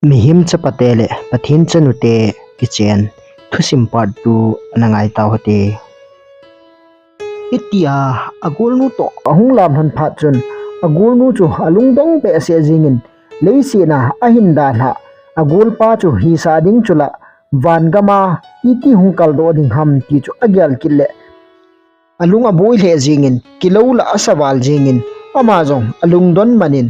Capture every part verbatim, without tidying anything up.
Mihem chapate le Pathen chanute kichen thusim part two ana ngai tau hite. Hitia agolnu toh ahung lam lhon phat chun agolnu chu alungdong behseh jingin, leiset a ahin dalhah agolpa chu hisah ding chula van gama iti hung kaldoh ding ham ti chu agel kit le alung aboi lheh jingin, kilou lah asa val jingin, ama jong alungdon manin,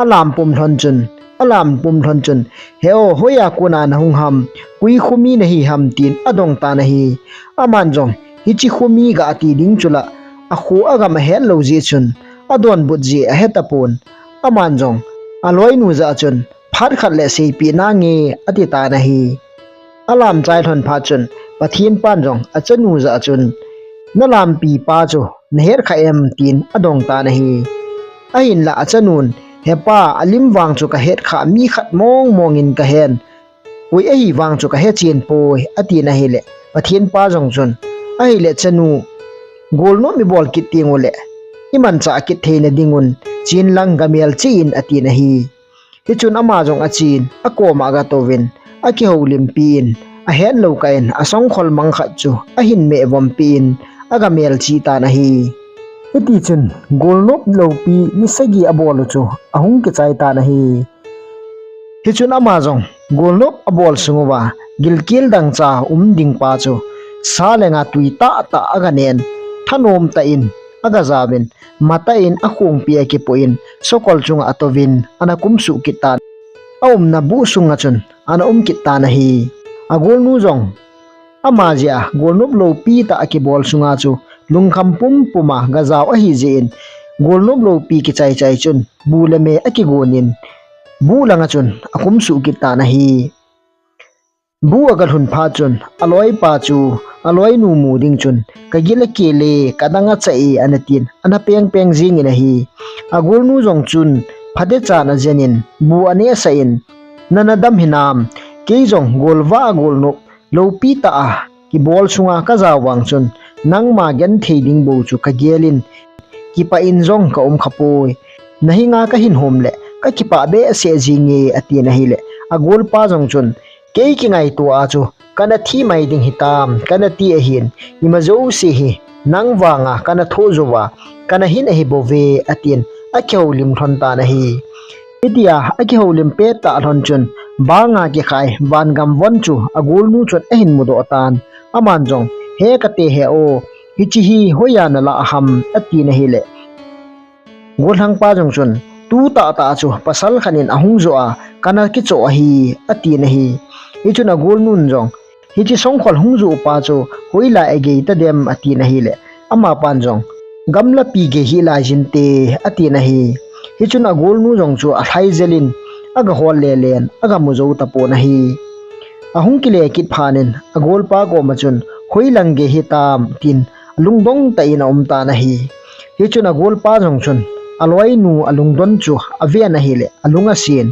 alam pum lhon chun, alam pum lhon chun, "He o, hoiya kona nahung ham, koi khomi nahi ham?" tin adong tan ahi. Aman jong, "Hiche khomi gati ding chula, akho agam ahet lou jeh chun, adonbut jeh ahe tapon." Aman jong, aloinu jah chun, "Phat khat le seipeh nange," ati tan ahi. Alam chai lhon phat chun, Pathen pan jong achanu jah chun, "Nalampi pa chu nahet kha em?" tin adong tan ahi. Ahinlah achanun, "He pa, alim vang chu kahet kha, mi khat mong mongin kahen. Koi ahi vang chu kahe chen poi," atin ahile, Pathen pa jong chun, "Ahile chanu, golnop ibol kit teng uleh, imanchah kit theina dingun, chen lang gamel cheh in," atin ahi. Hichun ama jong achen, akoma agatouvin, akihoulimpi in, ahet lou kah in, asongkhol mang khat chu ahin mehvompi in, agamel cheh tan ahi. Hitichun, golnop loupi ni sagi abol u chu ahung kichai tan ahi. Hichun ama jong, golnop abol sung uva, gilkel dangchah um ding pa chu, sa lenga tui tahtah aganen, thanom tah in agajaovin, matah in akhongpi akipoh in, sokol chunga atouvin, ana kumsuh kit tan. Aumna buh sunga chun ana um kit tan ahi. Agolnu jong, ama jeh a golnop loupi tah akibol sunga chu lungkham pumpum a gajao ahi jeh in, golnop loupi kichai chai chun bu le me akigon in, buh langa chun akumsuh kit tan ahi. Buh agalhun phat chun, aloipa chu aloinu mu ding chun, "Kagil akel e, kadang achah e," ana tin, ana peng peng jingin ahi. Agolnu jong chun, phatechan ajen in, bu anehsah in, "Nana dam hinam, kei jong golvah a golnop loupi tah a kibol sunga kajao vang chun, nangma genthei ding bou chu kagel in, kipah in jong kaum khapoi. Nahenga kahin hom le, kakipah behseh jinge," atin ahile, agolpa jong chun, "Kei kingaito a chu, kana thi mai ding hitam, kana ti ahin, ima jouse hi, nang vanga kana thoh jouva, kana hin ahi bouve," atin, akihoulim lhon tan ahi. Hitia, akihoulim pettah lhon chun, banga kikhai, vangam von chu, agolnu chun ahin mudoh tan. Aman jong, "He kate he o, hiche hi hoiya nalah ham?" atin ahile, gollhangpa jong chun, "Tu tahtah chu pasal khat in ahung joh a, kana kichoh ahi," atin ahi. Hichun agolnun jong, "Hiche songkhol hung joh pa chu hoilai a gei tadem?" atin ahile, amapan jong, "Gamlapi gei hih lai jinte," atin ahi. Hichun agolnu jong chu alhai jel in, agahol lelen, agamu jou tapon ahi. Ahung kile kit phat in, agolpa koma chun, "Hoilang gei hitam?" tin, lungdong tah in aum tan ahi. Hichun agolpa jong chun, aloinu alungdon chu aven ahile, alung asen.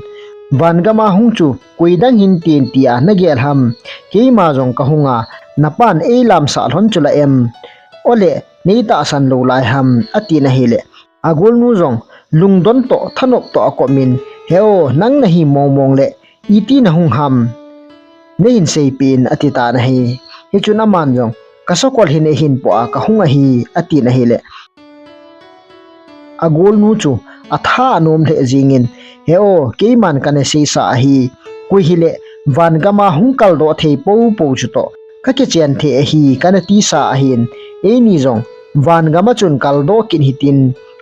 "Vangam a hung chu, koi dang hinte tia nagel ham? Keima jong kahunga, napan eilamsah lhon chu la em? Ole, neitahsan lou lai ham?" atin ahile, agolnu jong, lungdon toh, thanop toh akop in, "He o, nang nahi mong mong le, iti nahung ham? Neihin seipeh in," ati tan ahi. Hichun aman jong, "Kasokol hin eihin poh a kahung ahi," atin ahile, agolnu chu atha anom lheh jingin, "He o, keiman kana seisa ahi. Koi hile, vangam a hung kaldoh thei popo chutoh kakichen thei ahi, kana tisa ahin. Eini jong vangam a chun kaldoh kit hitin,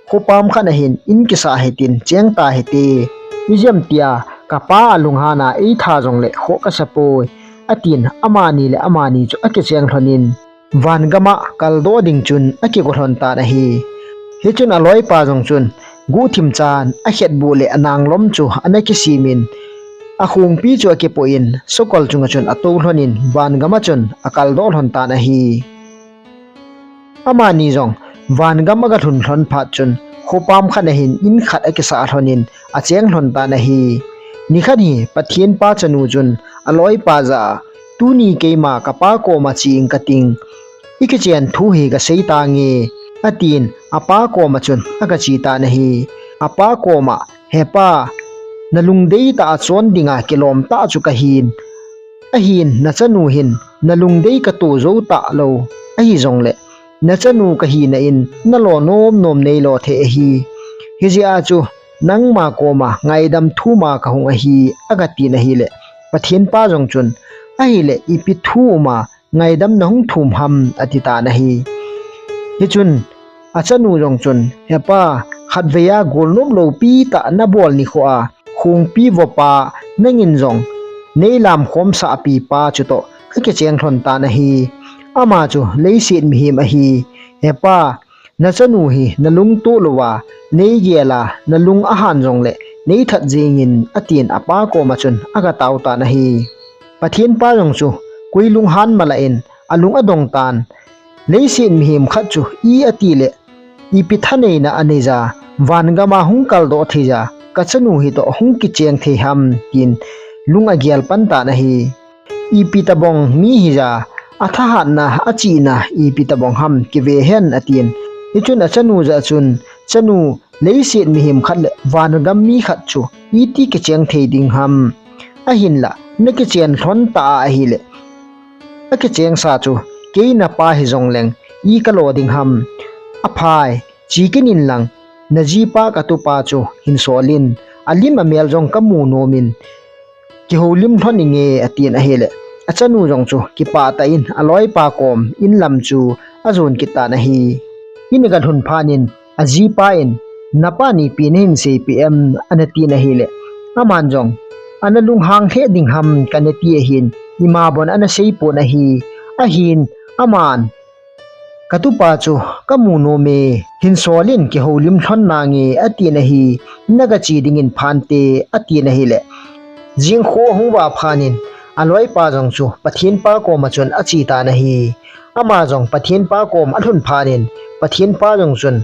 khopam khat a hin in kisah hitin, cheng ta hite. Ijemtia kapa alunghan a eitha jongle khoh kasapoi," atin, amani le amani chu akicheng lhon in, vangam a kaldoh ding chun akigo lhon tan ahi. Hichun aloipa jong chun, guhthim chan akhetbuh le ananglom chu ana kisem in, akhongpi chu akipoh in, sokol chunga chun atou lhon in, vangam a chun akaldoh lhon tan ahi. Amani jong, vangam agalhun lhon phat chun, khopam khat a hin in khat akisah lhon in, acheng lhon tan ahi. Nikhat hi, Pathen pa chanu chun, aloipa jah a, "Tuni keima kapa koma che ing kating, ikichen thu hi kasei tange," atin, apa koma chun agache tan ahi. Apa koma, "He pa, nalungdei tah a chon dinga kilom tah chu kahin. Ahin nachanu hin nalungdei kato jou talou ahi jongle, nachanu kahina in nalo nom nom neilo thei ahi. Hijeh a chu nangma koma ngaidam thum a kahung ahi, agatin ahile, Pathen pa jong chun, ahile ipi thu um a ngaidam nahung thum ham, atitan ahi. Hichun achanu jong chun, He pa, khatvei a golnop loupi tah nabol nikho a, khongpi vopa, nangin jong neilam khomsahpi pa chutoh kakicheng lhon tan ahi. Ama chu leiset mihem ahi. He pa, nachanu hi nalungtoh louva neigel a, nalung ahan jongle neithat jingin, atin apa koma chun agatao tan ahi. Pathen pa jong chu koi lunghan malah in alung adong tan, leiset mihem khat chu i atile ipi thaneina aneija, vangam a hung kaldoh theija, kachanu hitoh hung kicheng thei ham, tin lung agel pan tan ahi. Ipi tabang mi hija, athahatna, achihna ipi tabang ham, kive hen, atin. Hichun achanu jah chun, Chanu, leiset mihem khat le vangam mi khat chu iti kicheng thei ding ham? Ahinlah nakichen lhon ta ahile, akichengsa chu kei napa hijongleng i kalo ding ham? Aphai, che kit inlang, najipa katupa chu hin solin, alim amel jong kamu nomin, kihoulim lhon inge, atin ahile, achanu jong chu kipah tah in aloipa kom inlam chu ajon kit tan ahi. In agalhun phat in ajipa in, Napan ipi nahin seipeh em? anatin ahile, aman jong, Ana lunghang lheh ding ham, kanati ahin, ima bon ana seipon ahi. Ahin, aman, Katupa chu kamu nome, hin solin kihoulim lhon nange, atin ahi. Nagache dingin phante, atin ahile, jingkho ahung vah phat in aloipa jong chu Pathen pa koma chun ache tan ahi. Ama jong Pathen pa kom alhun phat in Pathen pa jong chun,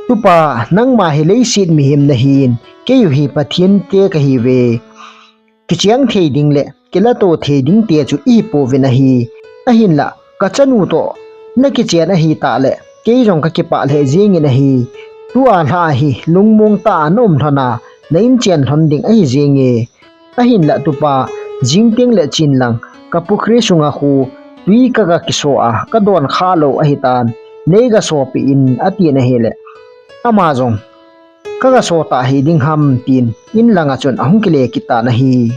Tupa, nangma hi leiset mihem nahin, keiho hi Pathen te kahiuve. Kicheng thei ding le kilato thei ding te chu ihi pouvin ahi. Ahinlah, kachanu toh nakichen ahitah le, kei jong kakipah lheh jengin ahi. Tua lha hi lungmong tah a naum lhon a, na inchen lhon ding ahi jenge. Ahinlah tupa, jingteng le chenlang, kapukhri sunga khu tui kaga kiso a, kadon khalou ahitan, neiga sopeh in, atin ahile, ama jong, Kaga so tah hiding ham, tin inlanga chun ahung kile kit tan ahi.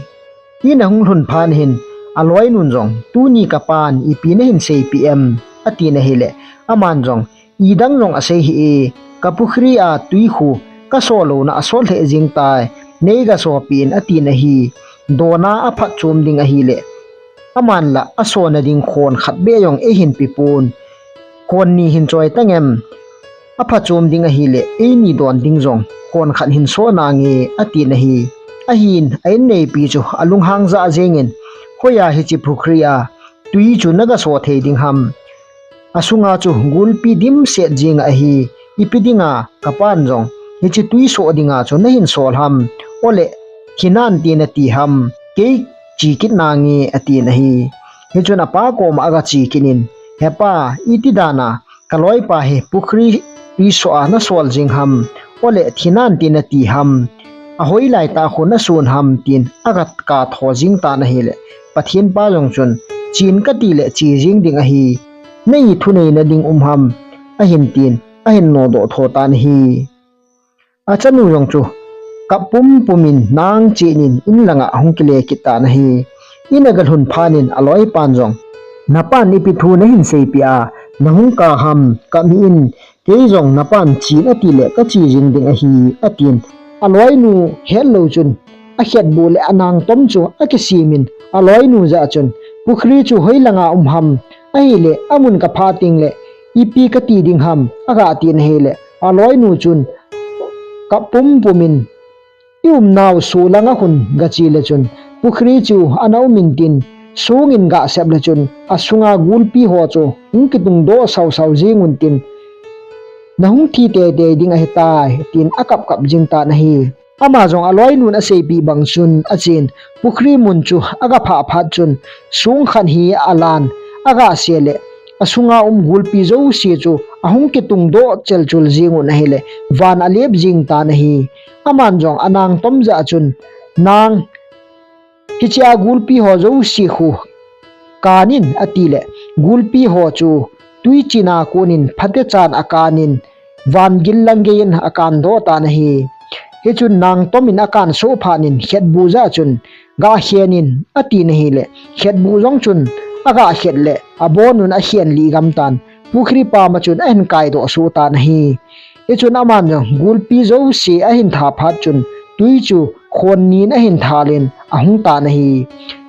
In ahung lhun phat in aloinun jong, Tuni kapan ipi nahin seipeh em? atin ahile, aman jong, Idang jong asei hih e, kapukhri a tui khu kaso louna asot lheh jeng tai, neiga sopeh in, atin ahi. Dona aphatchom ding ahile, amanlah asona ding khon khat beh jong eihin pepon. Khon ni hin choi tangem? Aphatchom ding ahile, eini don ding jong khon khat hin so nange, atin ahi. Ahin, a-inneipi chu alunghang jah jengin, Hoiya hiche pukhri a tui chu naga so thei ding ham? Asunga chu gulpi dimset jeng ahi. Ipi dinga kapan jong hiche tui so dinga chu nahin sol ham? Ole, thi nante nati ham? Kei che kit nange, atin ahi. Hichun apa koma aga che kit in, Hepa, iti dana kaloipa hi pukhri tui so a nasol jeng ham? Ole, thi nante nati ham? Ahoilai tah khu nasun ham? tin aga katho jeng tan ahile, Pathen pa jong chun, Chen kati le che jeng ding ahi. Nei thuneina ding um ham? ahin tin, ahin nodoh tho tan ahi. Achanu jong chu kap pumpum in nang chen in inlanga ahung kile kit tan ahi. In aga lhun phat in aloipan jong, Napan ipi thu nahin seipeh a nahung kap ham? Kap hih in, kei jong napan chen atile kache jeng ding ahi, atin. Aloinu hetlou chun akhetbuh le anang tom chu akisem in, aloinu jah chun, Pukhri chu hoilanga um ham? Ahile amun kaphah tengle ipi kati ding ham? aga tin ahile, aloinu chun kap pumpum in, I umnau soh langa khun gache le chun pukhri chu ana um intin, songin gasep le chun asunga gulpi ho chu hung kitungdoh sausau jeng untin, nahung thi teitei ding ahitai, tin akapkap jeng tan ahi. Ama jong aloinun aseipeh bang chun achen, pukhri mun chu aga phah phat chun, song khat hi alan, aga se le asunga um gulpi jouse chu ahung kitung doh chelchul jing un ahile, van alep jing tan ahi. Aman jong anang tom jah chun, "Nang, hichea gulpi ho jouse khu kan in," atile, gulpi ho chu tui china konin phatechan akan in, van gil lang geiyin akan doh tan ahi. Hichun nang tomin akan soh phat in khetbuh jah chun, "Gah khen in," ati nahile, khetbuh jong chun agah khet le, abon un akhen lih gam tan, pukhri pam a chun ahin kaidoh soh tan ahi. Hichun aman jong gulpi jouse ahin tha phat chun, tui chu khon nin ahin thal in ahung tan ahi.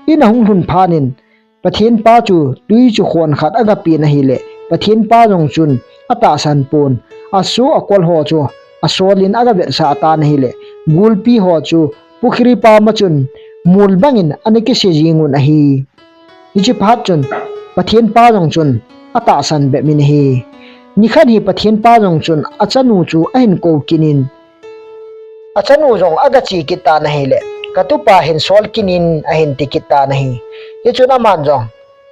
In ahung lhun phat in, Pathen pa chu tui chu khon khat aga pen ahile, Pathen pa jong chun atahsan pon, aso akol ho chu asol in aga vetsah tan ahile, gulpi ho chu pukhri pam a chun mul bangin ana kise jing un ahi. Hiche phat chun Pathen pa jong chun atahsan bep in ahi. Nikhat hi Pathen pa jong chun achanu chu ahin kou kit in, achanu jong aga che kit tan ahile, "Katupa hin sol kit in," ahin ti kit tan ahi. Hichun aman jong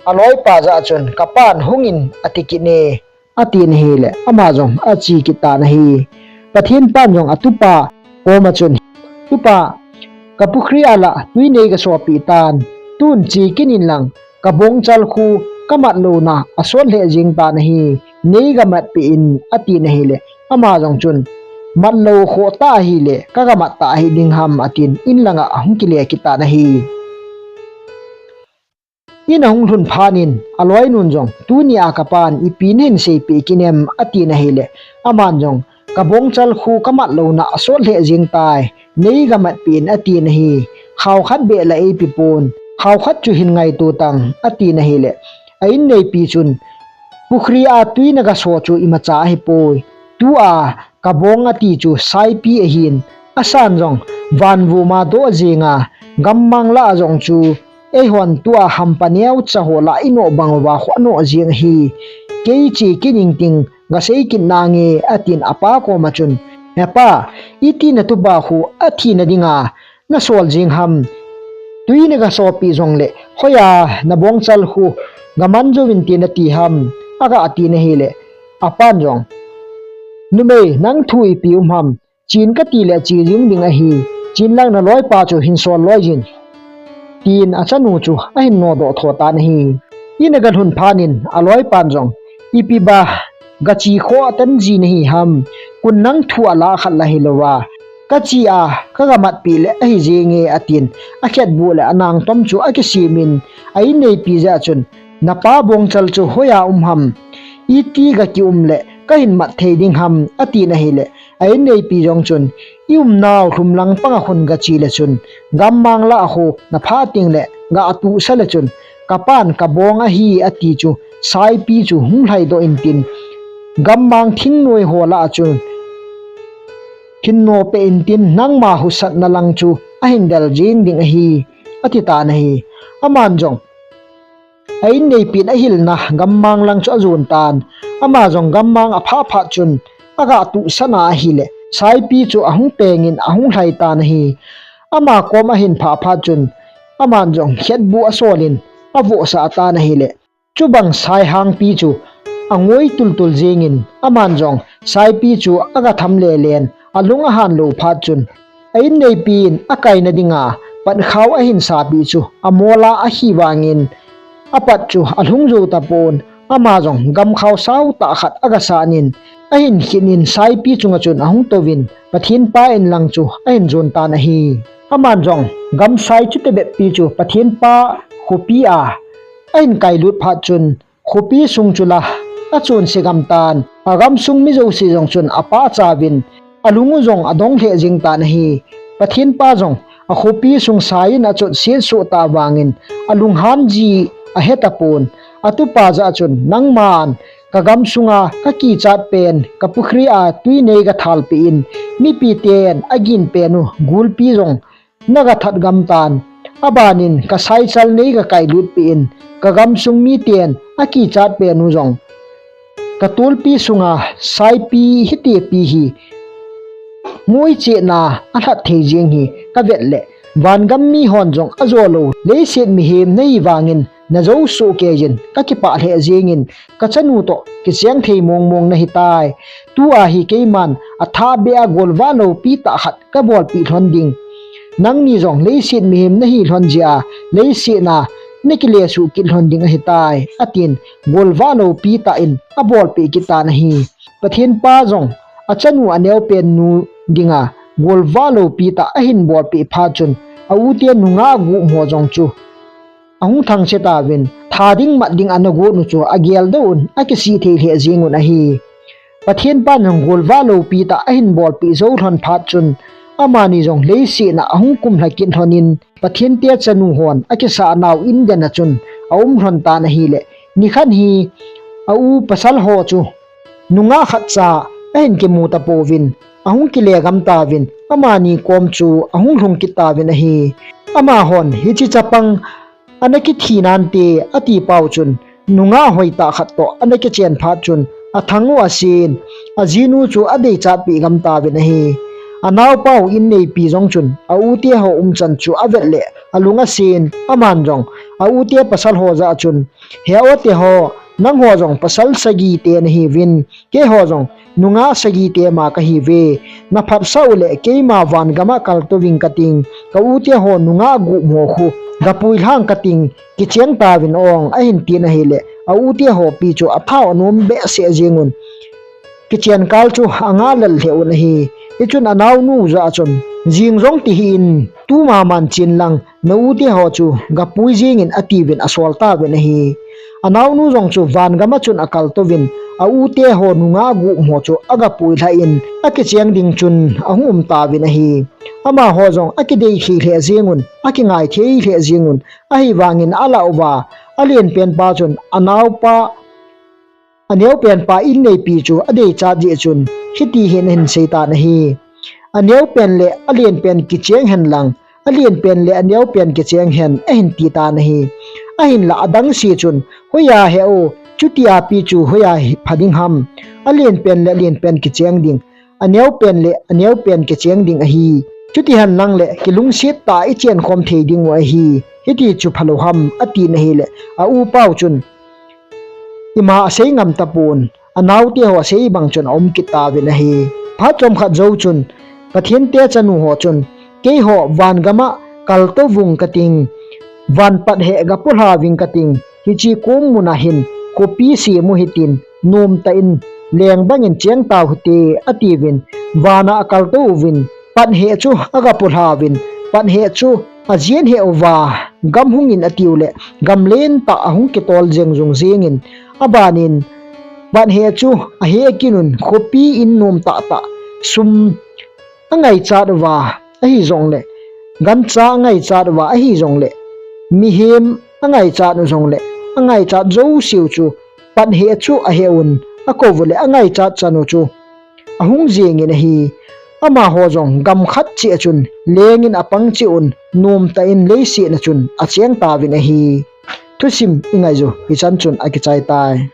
aloipa jah chun, "Kapan hung in ati kit e," ati nahile, ama jong ache kit tan ahi. Pathen pan jong atupa koma chun, "Tupa, ka pukhri a lah tui nei gasopi tan, tun che kit in lang, ka bongchal khu kamat louna asot lheh jing tan ahi, nei gamatpeh in," ati nahile, ama jong chun, "Mat lou khoh ta ahile, kaga mat ta ahi ding ham," atin, in langa ahung kile kit tan ahi. In ahung lhun phat in, aloinun jong, "Tunia kapan ipi nahin seipeh kit em?" ati nahile, aman jong, "Ka bongchal khu kamat louna asot lheh jing tai, nei gamatpeh in," ati nahi. "Khao khat beh lah eipe pon, khao khat chu hin ngaito tan," ati nahile, a inneipi chun, "Pukhri a tui naga so chu imacha ahipoi. Tua ka bong ati chu saipi ahin, asan jong vanvuma doh jinga, gammang lah a jong chu eihon tua hampa neocha ho lah inoh bang uva khu anoh jing ahi. Kei che kit ning ting gasei kit nange," atin apa koma chun, "Hepa, iti natupa khu athina dinga nasol jing ham? Tui naga sopi jongle, hoiya nabongchal khu gaman jouvin te nati ham?" aga ti nahile, apan jong, "Numei, nang thu ipi um ham? Chen kati le che jing ding ahi. Chen lang naloipa chu hin sol loi jin," tin achanu chu ahin nodoh tho tan ahi. In aga lhun phat in aloipan jong, "Ipi ba gache khoh tan ji nahi ham? Kun nang thu alah khat lah hilouva, kache a kaga matpeh le ahi jinge," atin, akhetbuh le anang tom chu akisem in, a inneipi jah chun, "Napa bongchal chu hoiya um ham? Iti gaki um le kahin mat thei ding ham?" ati nahile, a inneipi jong chun, "I umnau lhum lang panga khun gache le chun, gammang lah a khu naphah teng le gatuhsa le chun, kapan ka bong ahi ati chu saipi chu hung lhaidoh intin, gammang thingnoi ho lah a chun hin nopeh intin, nangma husatna lang chu ahin del jing ding ahi," ati tan ahi. Aman jong a inneipin ahilna gammang lang chu ajon tan. Ama jong gammang aphah phat chun, agatuhsan ahile, saipi chu ahung pengin ahung lhai tan ahi. Ama kom ahin phah phat chun, aman jong khetbuh asolin avohsah tan ahile, chubang saihangpi chu angoi tultul jengin, aman jong saipi chu agatham lelen, alung ahan lou phat chun, a inneipin akaina dinga patkhao ahin sapeh chu amola ahi vangin, apat chu alhung jou tapon, ama jong gamkhao saotah khat agasan in, ahin khin in saipi chunga chun ahung touvin, Pathen pa in lang chu ahin jon tan ahi. Aman jong gamsai chutebeppi chu Pathen pa khopi a ahin kailut phat chun, khopi sung chu la achonse gam tan. Agamsung mi jouse jong chun apahchauvin, alung u jong adong lheh jeng tan ahi. Pathen pa jong akhopi sung saiyin achotset soh tah vangin, alunghan ji ahetapon. Atupa jah chun, "Nangman kagamsunga kakichat pen, ka pukhri a tui nei gathalpeh in, mipiten agin pen u gulpi jong nagathat gam tan. Abanin kasaichal nei gakailutpeh in, kagamsung miten akichat pen u jong katulpi sunga saipi hitipi hi ngoi chehna alhat thei jeng hi kavet le, vangam mihon jong ajolou leiset mihem nahi vangin, najou sohkei jin kakipah lheh jengin, kachanu toh kicheng thei mong mong nahitai. Tua hi keiman athah beh a golvah loupi tah khat kabolpeh lhon ding. Nangni jong leiset mihem nahi lhon jeh a, leiset a nakile suh kit lhon ding ahitai, atin, golvah loupi tah in abolpeh kit tan ahi. Pathen pa jong achanu aneopen nu dinga golvah loupi tah ahin bolpeh phat chun, a u te nungah gup ho jong chu ahung thangse tauvin, tha ding mat ding ana got u chu ageldoh un, akisih thei lheh jeng un ahi. Pathen pan jong golvah loupi tah ahin bolpeh jou lhon phat chun, amani jong leiset a ahung kumlha kit lhon in, Pathen te chanu hon akisah nau in den a chun aum lhon tan ahileh, nikhat hi a u pasal ho chu nungah khat cha ahin kimu tapouvin, ahung kile gam tauvin, amani kom chu ahung lhung kit tauvin ahi. Amahon hiche chapang ana kithi nante ati pau chun, nungah hoitah khat toh ana kichen phat chun, athang u asen, ajinu chu adeichat peh gam tauvin ahi. Anaopa u in neipi jong chun, a u te ho umchan chu avet leh alung asen, aman jong a u te pasal ho jah chun, He u te ho, nangho jong pasal sagi te nahiuvin, keiho jong nungah sagi te ma kahiuve. Naphatsah uleh keima van gam a kaltouving kating, ka u te ho nungah gup ho khu gapui lhang kating, kicheng tauvin ong, ahin tin ahileh, a u te ho pi chu athah u anom behseh jeng un, kichen kal chu angah lel lheh un ahi. Hichun anaonu jah chun, Jing jong tihih in, tumaman chen lang, na u te ho chu gapui jeng in, atiuvin asol tauvin ahi. Anaonu jong chu van gam a chun akaltouvin, a u te ho nungah gup ho chu agapui lhah in, akicheng ding chun ahung um tauvin ahi. Amaho jong akidei thei lheh jeng un, akingai thei lheh jeng un, ahivangin alah uva, alenpen pa chun anaopa, aneopen pa in neipi chu adeichat jeh chun, hiti hin ahin sei tan ahi. Aneopen le alenpen kicheng hen lang, alenpen le aneopen kicheng hen, ahin ti tan ahi. Ahinlah adang se chun, Hoiya he u, chutia pi chu hoiya hi pha ding ham? Alenpen le alenpen kicheng ding, aneopen le aneopen kicheng ding ahi. Chuti hen lang leh kilungset tah a ichen khom thei ding u ahi. Hiti chu phalou ham? Atin ahileh, a u pau chun ima asei ngam tapon, anaote ho asei bang chun aum kit tauvin ahi. Phat chomkhat jou chun, Pathen te chanu ho chun, Keiho van gam a kaltouvung kating, van pat heh gapo lha ving kating, hiche kom mun a hin khopi sem u hitin, nomtah in leng bangin cheng tau hite, atiuvin, van a akaltou uvin, pat heh chu agapo lhauvin, pat heh chu ajen heh uva, gam hungin atiuleh, gam lentah ahung kitol jeng jung jengin, abanin, pat heh chu aheh kit un, khopi in nomtah tah, sum angaichat uva ahijongleh, gancha angaichat uva ahijongleh, mihem angaichat u jongleh, angaichat jouseu chu, pat heh chu aheh un, akou uleh angaichat chan u chu ahung jengin ahi. Amaho jong gam khat cheh a chun lengin apang cheh un, nomtah in leiset a chun acheng tauvin ahi. Thusim ingaiju hichan chun akichai tai.